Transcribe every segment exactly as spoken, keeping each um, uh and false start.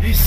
Slam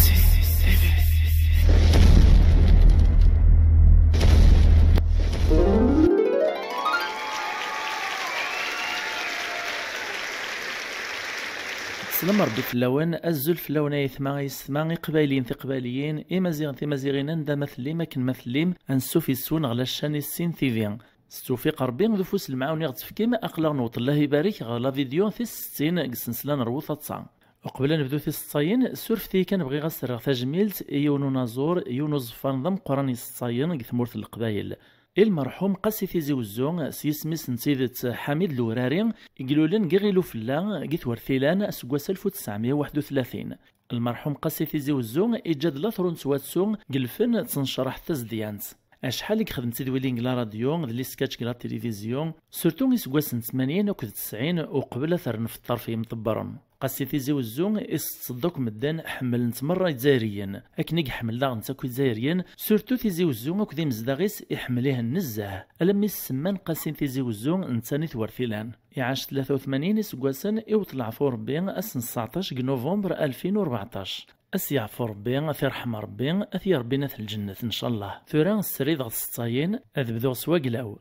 Rebbi fell-awen, azul fell-awen ay aytma, ay yessetma, iqbayliyen, tiqbayliyin, imaziɣen, timaziɣin, anda ma tellim, akken ma tellim, ansuf yes-wen ɣer la chaîne Issin T V. S tewfiq Rebbi d ufus lemɛawna i ɣ-d-tefkim, aql-aɣ newweḍ, Allah ibarek, ɣer la vidéo tis settin deg ssensla n Rwu Taḍsa. Uqbel ad nebdu tiseḍsayin, surfet-iyi kan, bɣiɣ ad s-rreɣ tajmilt i yiwen unaẓur, yiwen uẓeffan d ameqqran iseḍsayen deg tmurt n Leqbayel. I lmerḥum Qasi Tizi Wezzu, s yisem-is n tidet Ḥamid Lewrari, i ilulen deg Iɣil Ufella, deg Twertilan, aseggas alef u tesɛemya u waḥed u tlatin. Lmerḥum Qasi Tizi Wezzu iǧǧa-d later n twatsu deg lfen d tnecreḥt tazedyant. Acḥal i yexdem tidwilin deg la radio, d les sketchs deg la télévision, surtout iseggasen n tmanyin akked tesɛin, uqbel ad t-rren f ṭṭerf yimṭebbren. Qasi Tizi Wezzu iseṭṭeḍ akk medden ḥemmlen-t merra Izzayriyen, akken i iḥemmel daɣen akk Izzayriyen, surtout Tizi Wezzu akked imezdaɣ-is iḥemmel-ihen nezzeh, alammi s-semman Qasi Tizi Wezzu netta n Twertilan. Iɛac tlata u tmanyin iseggasen, iwet leɛfu Rebbi ass n tseɛṭac deg nuvember alfin u rbeɛṭac. Ad s-yeɛfu Rebbi, ad t-iṛḥem Rebbi, ad t-yerr Rebbi at lǧennet, ncallah. Tura srid ɣer tseḍsayin, ad bduɣ s waglaw.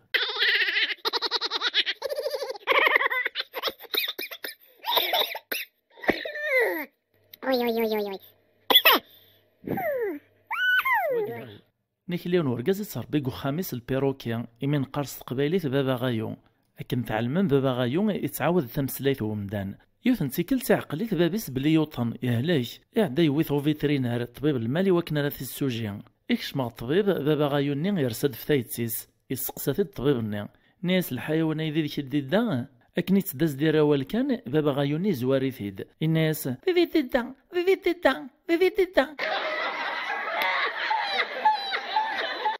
Uy, uy, uy, uy, uy. Nekk yiwen urgaz ittṛebbi deg uxxam-is lpiruki, imi neqqar s teqbaylit baba ɣayu. Akken tɛelmem, baba ɣayu ittɛawad tameslayt n umdan. Yiwet n tikkelt iɛqel-it bab-is belli yuṭen, yehlek. Iɛedda yewwi-t ɣer uvitrinar, ṭṭbib lmal, i wakken ara t-issuji. Ikcem ɣer ṭṭbib, baba ɣayu-nni yersa-d ɣef tayet-is. Isteqsa-t-id ṭṭbib-nni. Inna-yas: "Lḥayawan-ayi d idek i d-idda?" Akken i tt-d-as-d-yerr awal kan, baba ɣayu-nni yezwar-it-id. Inna-yas: "D idek i d-idda, d idek i d-idda, d idek i d-idda."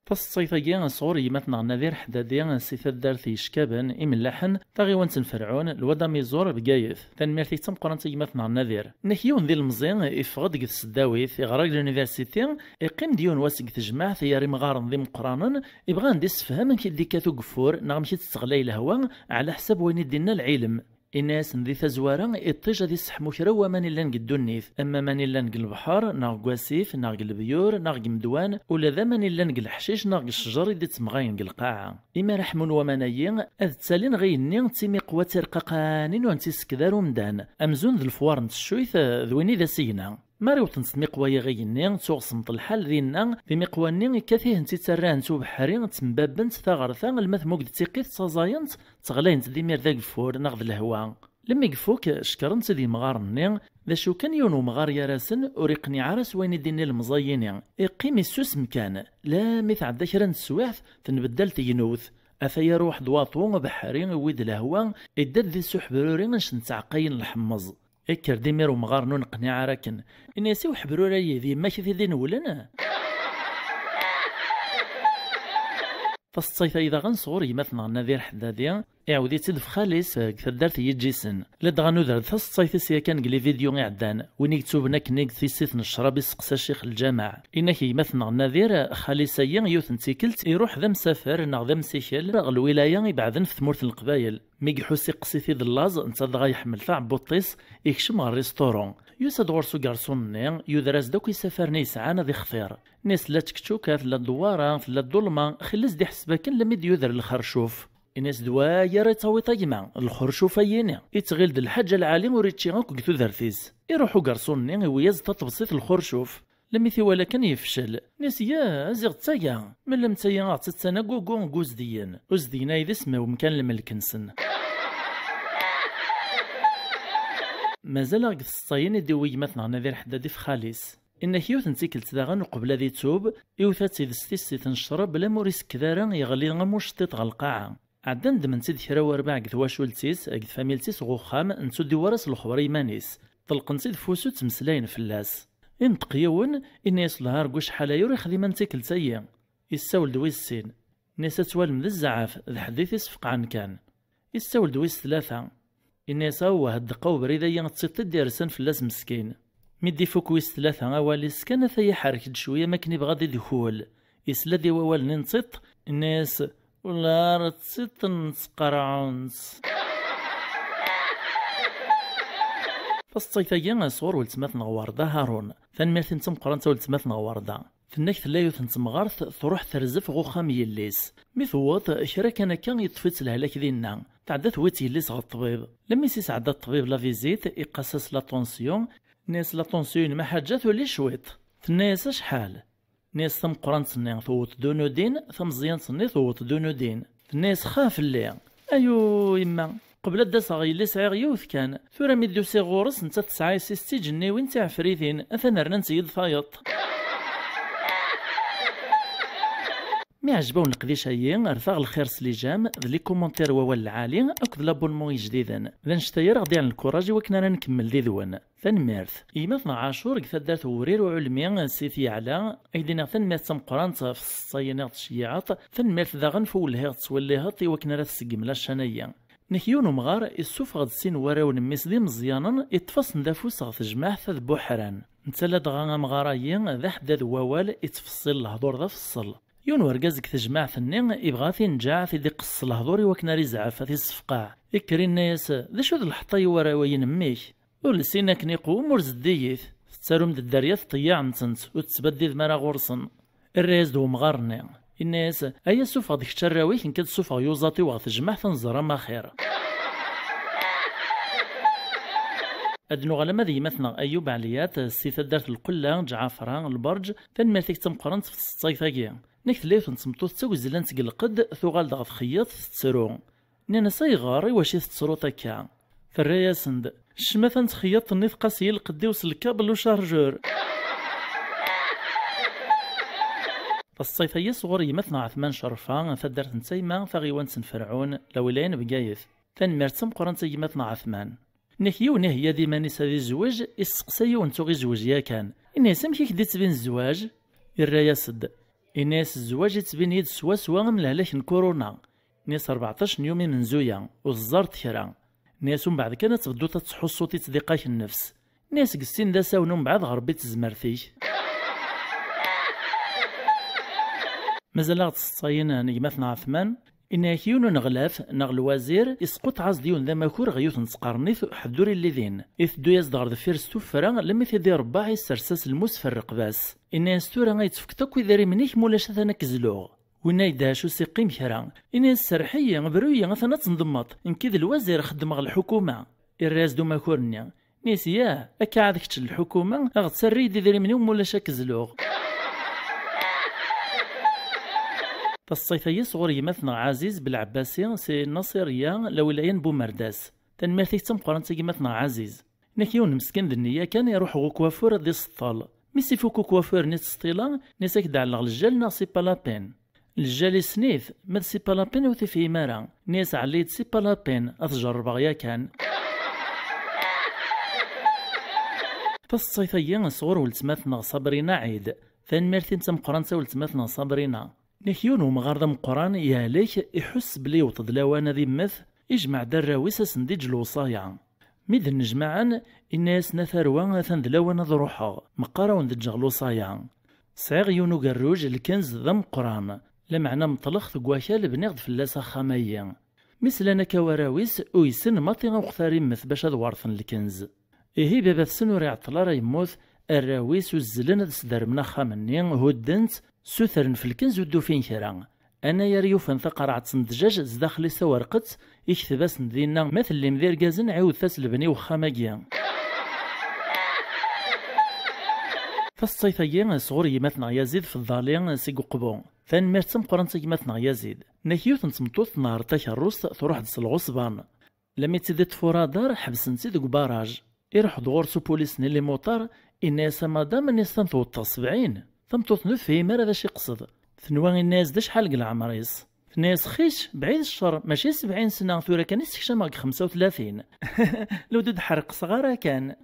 Taseḍsayt-agi sɣur gma-tneɣ Nadir Ḥdadi si taddart Yeckaben, Imellaḥen, taɣiwant n Ferɛun, Lwad Amiẓur, Bgayet. Tanemmirt-ik d tameqqrant a gma-tneɣ Nadir. Nekk yiwen d ilemẓi, iffeɣ-d deg tseddawit, iɣra deg l'université, iqqim-d yiwen wass deg tejmaɛt, yerra imɣaren d imeqqranen, ibɣa ad d-issefhem amek i d-ikkat ugeffur neɣ amek i d-tetteɣlay lehwa ɛla ḥsab wayen i d-inna lɛilem. Inna-yasen di tazwara, iṭij ad isseḥmu kra n waman illan deg ddunit, am waman illan deg lebḥer, neɣ deg wasif, neɣ deg lebyur, neɣ deg imedwan, ula d aman illan deg leḥcic neɣ deg ccjer i d-ittemɣayen deg lqaɛa. Imi ara ḥmun waman-ayi, ad ttalin ɣer yigenni d timiqwa d tirqaqanin ur tent-isekd ara umdan, amzun d lefwar n teccuyt d win i d asigna. Mi ara wwḍent tmiqwa-yi ɣer yigenni, ttuɣ semmeḍ lḥal dinna, timiqwa-nni ikkat-ihent ittarran s ubeḥri, ttembabbent ta ɣer ta, alma tmugg-d tiqqit, ttaẓayent, tteɣlayent d imir d ageffur neɣ d lehwa. Lemmi ifuk, cekkren-tt-id yemɣaren-nni, d acu kan yiwen wemɣar gar-asen ur iqniɛ ara s wayen i d-inna ilemẓi-yini, iqqim issusem kan, lammi tɛedda kra n teswiɛt, tenbeddal tegnewt. Ata iruḥ-d waṭu abeḥri, iwwi-d lehwa, idda-d di suḥebruri anect n tɛeqqayin n lḥemmeẓ. Ikker-d imir umɣar-nni ur neqniɛ ara akken. Inna-yas i uḥebruri-ayi: "D yemma-k i t-id-inewlen?" Taseḍsayt-ayi daɣen sɣur gma-tneɣ Nadir Ḥeddadi, iɛawed-itt-id f xali-s deg taddart n Yiǧisen. Ladɣa nuder-d taseḍsayt-is yakan deg les vidéos iɛeddan, win i yettuben akken i deg tissit n ccrab isteqsa ccix n lǧameɛ. Inna-k gma-tneɣ Nadir, xali-s-ayi yiwet n tikkelt iruḥ d amsafer neɣ d amsikel ɣer lwilaya ibeɛden f tmurt n Leqbayel. Mi iḥuss iqqes-it-id llaẓ, netta dɣa iḥemmel taɛebbuḍt-is, ikcem ɣer rristuru. Yusa-d ɣur-s ugarṣun-nni, yuder-as-d akk isafaren i yesɛan ad ixtir. Inna-yas: "Tella tčekčuka, tella ddewwara, tella ddulma, xilla-s d-iḥseb akken lammi d-yuder lxercuf." Inna-yas: "D wagi ara tawiḍ a gma, lxercuf-ayini." Ittɣil d lḥaǧa lɛali ur ičči akk deg tudert-is. Iruḥ ugarṣun-nni, iwwi-yas-d taṭebsit n lxercuf. Lammi t-iwala kan yefcel. Inna-yas: "Ya, aziɣ d tagi. Melmi d tagi aɣ-tt-ttan agugu deg uzdiyen. Uzdiyen-ayi d isem n umkan lmelk-nsen." Mazal-aɣ deg tseḍsayin i d-iwwi gma-tneɣ Nadir Ḥeddadi f xali-s. Inna-k yiwet n tikkelt daɣen uqbel ad itub, iwta-tt-id s tissit n ccrab, lammi ur isekked ara, yeɣli am uceṭṭiṭ ɣer lqaɛa. Ɛeddan ddmen-tt-id kra warbaɛ deg twacult-is, deg tfamilt-is ɣer uxxam, nettu d-iwar-as lexber i yiman-is. Ṭelqen-tt-id f usu, ttmeslayen fell-as. Inṭeq yiwen, inna-yas: "Lhar deg wacḥal-ayi ur ixdim am tikkelt-ayi." Issawel-d wis sin. Inna-yas: "Ad twalem d zzɛaf, d ḥedd i t-isfeqɛen kan." Issawel-d wis tlata. Inna-yas: "Awah, ddeqqa ubrid-ayi d tiṭ i d-irsan fell-as meskin." Mi d-ifuk wis tlata awal-is kan, ata iḥerrek-d cwiya am akken ibɣa ad idkul. Isla-d i wawal-nni n tiṭ, inna-yas: "Ular d tiṭ n tqerɛunt." Taseḍsayt-agi sɣur weltma-tneɣ Werda Harun. Tanemmirt-im d tameqqrant a weltma-tneɣ Werda. Tenna-k tella yiwet n temɣart truḥ terzef ɣer uxxam n yelli-s. Mi tewweḍ, kra kan akka, yeṭṭef-itt lehlak dinna. Tɛedda tewwi-tt yelli-s ɣer ṭṭbib. Lemmi s-isɛedda ṭṭbib la visite, iqqas-as la tension. Tenna-yas: "La tension-inem a Ḥaǧa tuli cwiṭ." Tenna-yas: "Acḥal?" Tenna-yas tameqqrant-nni tewweḍ-d unudin, tameẓyant-nni tewweḍ-d unudin. Tenna-yas: "Xa fell-i! Ayu, yemma, qbel ad d-aseɣ yelli sɛiɣ yiwet kan. Tura mi d-usiɣ ɣur-s, nettat tesɛa yessi-s d tiǧenniwin d tiɛefritin, atan rnant-iyi-d tayeḍ." Mi ɛejbawen leqdic-ayi, rtaɣ lxir s lijam, d les commentaires wawal lɛali, akked l'abonnement ijdiden. D annect-a ara ɣ-d-iɛen lkuraj i wakken ara nkemmel did-wen. Tanemmirt. Gma-tneɣ Ɛacur deg taddart n Wewrir Uɛulmi, Siti Yeɛla, ak-d-iniɣ tanemmirt tameqqrant ɣef tseḍsa-yi i ɣ-d-tceyyiɛeḍ, tanemmirt daɣen f uwelleh i ɣ-d-tettwelliheḍ i wakken ara tseggem la chaîne-ayi. Nek yiwen umɣar issufeɣ-d sin n warraw n mmi-s d imeẓyanen, iṭṭef-asen-d afus ɣer tejmaɛt ad buḥran. Netta ladɣa amɣar-ayi d aḥeddad n wawal, ittfeṣṣil lehdur d afeṣṣel. Yiwen urgaz deg tejmaɛt-nni ibɣa ad t-inǧeɛ ad t-id-iqeṣṣ lehdur i wakken ara izɛef, ad t-issefqeɛ. Ikker inna-yas: "D acu d lḥeṭṭa i warraw-ayi n mmi-k? Ur lsin akken iqwem, ur zeddiyit. Tettarum-d dderya teṭṭeyyiɛem-tent, ur tettbaddidem ara ɣur-sen." Irra-yas-d wemɣar-nni, inna-yas: "Aya, sufeɣ-d kečč arraw-ik, nekk ad sufeɣ yuẓaṭ-iw ɣer tejmaɛt ad nẓer amaxir." Ad nuɣal ama d gma-tneɣ Ayub Ɛliyat, si taddart n Lqella, Ǧɛafra, Lberǧ, tanemmirt-ik d tameqqrant ɣef tseḍsayt-agi. Nek tella yiwet n tmeṭṭut d tagezlant deg lqedd, tuɣal-d ɣer txeyyaṭ, tettru. Nnan-as: "Ayɣer, i wacu i tettruḍ akka?" Terra-yasen-d: "Ccmata n txeyyaṭ-nni tqas-iyi lqedd-iw s lkabel ucarjur." Taseḍsayt-agi sɣur gma-tneɣ Ɛetman Cerfa, taddart n Tayma, taɣiwant n Ferɛun, lawilaya n Bgayet. Tanemmirt d tameqqrant a gma-tneɣ Ɛetman. Nek yiwen iheyya-d iman-is ad izweǧ, isteqsa yiwen tuɣ izweǧ yakan. Inna-yas: "Amek i k-d-ittbin zzwaǧ?" Irra-yas-d, inna-yas: "Zzwaǧ ittbin-iyi-d swaswa am lehlak n kuruna." Inna-yas: "Rbeɛṭac n yum imenzuya, ur teẓẓareḍ kra." Inna-yas: "Umbeɛd kan ad tebduḍ ad tettḥussuḍ i ttdiqak nnefs." Inna-yas: "Deg sin d asawen, umbeɛd ɣer Rebbi d tezmert-ik." Mazal-aɣ-d seḍsayen n gma-tneɣ Ɛetman. Inna-yak yiwen uneɣlaf neɣ lwazir isquṭeɛ-as-d yiwen d amakur ɣer yiwet n tqernit, ḥedd ur illi din. Iteddu-yas-d ɣer deffir s tuffra, lemmi t-id-irebbaɛ, issers-as lmus f rreqba-s. Inna-yas: "Tura ad yi-tefkeḍ akk idrimen-ik, ma ulac atan ad k-zluɣ." Winna yedhec ur s-iqqim kra. Inna-yas: "Serreḥ-iyi, bru-yi, atan ad tendemmeḍ. Nekk i d lwazir, xeddmeɣ lḥukuma." Irra-yas-d umakur-nni. Inna-yas: "Yah, akka ɛad kečč d lḥukuma, aɣ-d terri-yi-d idrimen-iw, ma ulac ad k-zluɣ." Taseḍsayt-agi sɣur gma-tneɣ Ɛaziz Belɛebbasi, si Naṣiriya, lawilaya n Bumerdas. Tanemmirt-ik d tameqqrant a gma-tneɣ Ɛaziz. Nek yiwen meskin d nniya kan, iruḥ ɣer ukwafur ad iseṭṭel. Mi s-ifuk ukwafur-nni ttseṭṭila, inna-yas: "Ad k-d-ɛelleɣ lejjal neɣ c'est pas la peine?" Lejjal isnif, ma d c'est pas la peine ur t-ifhim ara. Inna-yas: "Ɛelli-d c'est pas la peine, ad t-jerrbeɣ yakan." Taseḍsayt-agi sɣur weltma-tneɣ Sabrina Ɛid. Tanemmirt-im d tameqqrant a weltma-tneɣ Sabrina. Nek yiwen umɣar d ameqqran yehlek, iḥuss belli yewweḍ-d lawan ad immet, ijmeɛ-d arraw-is ad sen-d-iǧǧ lewṣaya. Mi d-nnejmaɛen, inna-yasen: "A tarwa, atan d lawan ad ruḥeɣ, meqqar ad wen-d-ǧǧeɣ lewṣaya. Sɛiɣ yiwen ugerruj, lkenz d ameqqran, lameɛna meṭleɣ-t deg wakal, bniɣ-d fell-as axxam-ayi." Mi slan akka warraw-is, uysen maṭi uxtar immet bac ad werten lkenz. Ihi baba-tsen ur iɛeṭṭel ara yemmut, arraw-is uzzlen ad sdermen axxam-nni, hudden-t, sutren f lkenz ur d-ufin kra. Anayer yufan taqerɛet n ddjaj zdaxel-is tawerqet, ikteb-asen dinna: "Ma tellim d irgazen, ɛiwdet-as lebni i uxxam-agi." Taseḍsayt-agi sɣur gma-tneɣ Yazid Feḍḍali seg Uqbu. Tanemmirt d tameqqrant a gma-tneɣ Yazid. Nek yiwet n tmeṭṭut tnehṛ takerrust, truḥ-d s lɣeṣban. Lami tt-id-iṭṭef uradar, ḥebsen-tt-id deg ubaraj. Iruḥ-d ɣur-s upulis-nni limuṭar, inna-yas: "A madam, inna-yas, atan tewweḍ-d sebɛin." Tameṭṭut-nni ur tefhim ara d acu iqsed. Tenwa inna-yas: "D acḥal deg leɛmer-is?" Tenna-yas: "Xis, bɛid ccer, mačči sebɛin sna, tura kan i s-sekcameɣ deg xemsa u tlatin." Lewdud ḥerqseɣ ara kan.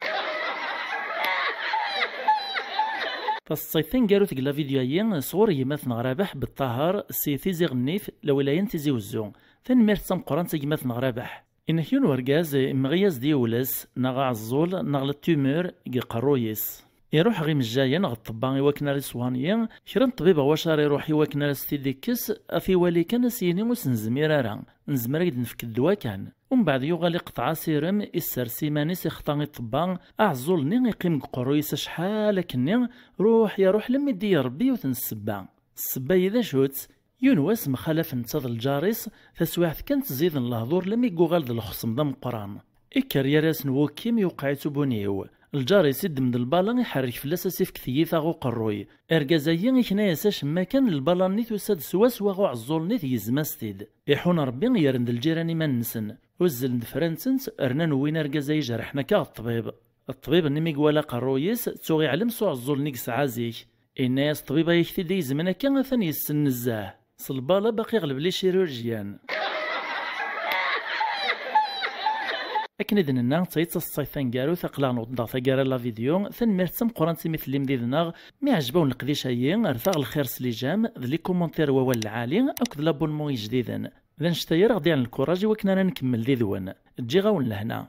Taseḍsayt taneggarut deg la vidéo-agi sɣur gma-tneɣ Rabaḥ Beṭṭaher si Tizi Ɣennif, lawilaya n Tizi Wezzu. Tanemmirt d tameqqrant a gma-tneɣ Rabaḥ. Inek yiwen urgaz imɣi-yas-d yiwles, neɣ aɛeẓẓul, neɣ la tumeur deg uqerruy-is. Iruḥ ɣer imejjayen, ɣer ṭṭebba, i wakken ara iṣwanyi. Kra n ṭṭbib ɣer wacu ara iruḥ i wakken ara s-t-id-ikkes, ɣef iwali kan, a s-yini ur s-nezmir ara, nezmer ad k-d-nefk ddwa kan. Umbeɛd yuɣal iqeṭɛa asirem, issers iman-is, ixṭa i ṭṭebba, aɛeẓẓul-nni iqqim deg uqerruy-is acḥal akkenni, ruḥ ya ruḥ, lemmi d-iṛebbi yiwet n ssebba. Ssebba-yi d acu-tt? Yiwen wass mxalafen netta d lǧar-is, taswiɛt kan ttziden lehdur lemmi yuɣal d lexṣem d ameqqran. Ikker yerra-yasen wukkim, yuqeɛ-itt ubunyiw. Lǧar-is iddem-d lbala, iḥerrek fell-as, as-ifk tiyita ɣer uqerruy. Argaz-agi ikna-yas acemma kan, lbala-nni tusa-d swaswa ɣer uɛeẓẓul-nni, tgezm-as-t-id. Iḥun Ṛebbi, yerren-d lǧiran iman-nsen. Uzzlen-d fran-tent, rnan wwin argaz-a ijerḥen akka ɣer ṭṭbib. Ṭṭbib-nni mi iwala aqerruy-is, tuɣ iɛlem s uɛeẓẓul-nni i yesɛa zik. Inna-yas ṭṭbib-a ak-t-id-igezmen akka atan yessen nezzeh. S lbala baqi ɣleb les chirurgiens. Akken i d-nenna, d tayi d taseḍsayt taneggarut, aql-aɣ newweḍ-d ɣer taggara n la vidéo. Tanemmirt d tameqqrant imi tellim did-neɣ. Mi ɛejb-awen leqdic-ayi, rret-aɣ lxir s les j'aime, d les commentaires n wawal lɛali, akked l'abonnement ijdiden. D annect-a ara ɣ-d-yaɛen lkuraj i wakken ara nkemmel did-wen. Ǧǧiɣ-awen lehna.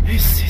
Et si